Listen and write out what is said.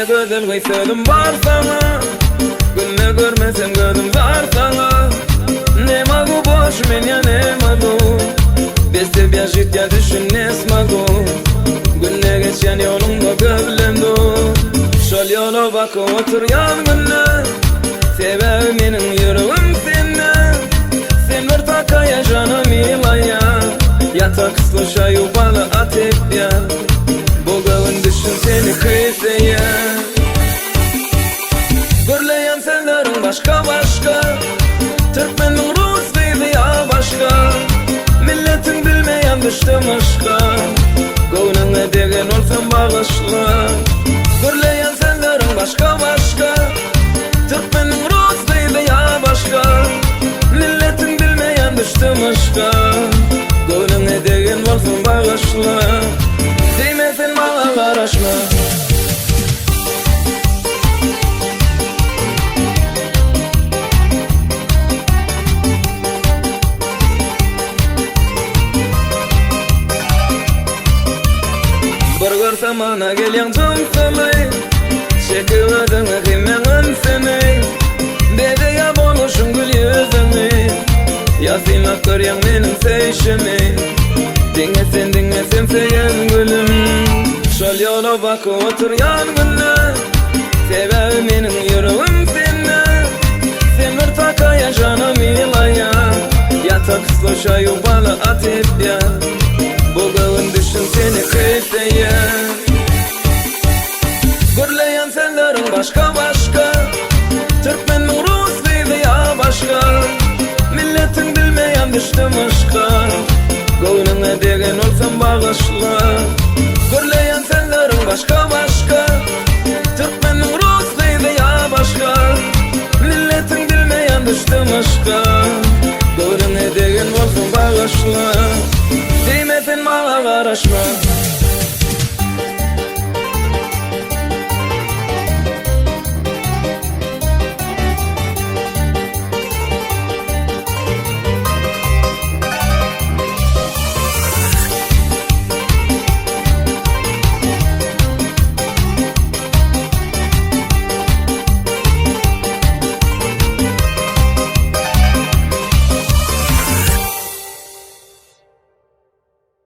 Diňle gözel gyz sözüm bar saňa Günde görmesem gözüm zar saňa Ne mogu boş men ya ne mogu Bez tebya žit ya düşün ne smogu Günde geçen ýoluňda gözlem dur Şol ýola bakyp oturýan günde Sebäbi meniň ýüregim sende Sen bir takaýa jana milaýa Ya tak sluşaýu bala atepýa Bu göwün düşün seni küýseýä Gürleýän sözleriň başga başga Türkmeniň rus gyzy ýa başga Milletiň bilmeýän düşdüm yşka Göwnüňe degen bolsam bagyşla Gürleýän sözleriň başga başga Türkmeniň rus gyzy ýa başga Milletiň bilmeýän düşdüm yşka Göwnüňe degen bolsam bagyşla Diýme sen maňa garaşma. Bir görsem ana gelýäň jynsyly Çekip özüňe hemmäň ünsüni Bezeýä boluşyň gül ýüzüňi Ýa synlap görýäň meniň söýşümi Diňe sen diňe sen söýen gülüm Şol ýola bakyp oturýan günde Sebäbi meniň ýüregim sende Sen bir takaýa jana milaýa Ýa tak sluşaýu bala atepýa Bu göwün düşün seni küýseýä Gürleýän sözleriň başga başga Türkmenmiň rus gyzy ýa başga Milletiň bilmeýän düşdüm yşka Göwnüňe degen bolsam bagyşla Gürleýän sözleriň başga başga Türkmenmiň rus gyzy ýa başga Milletiň bilmeýän düşdüm yşka Göwnüňe degen bolsam bagyşla Diýme sen maňa garaşma.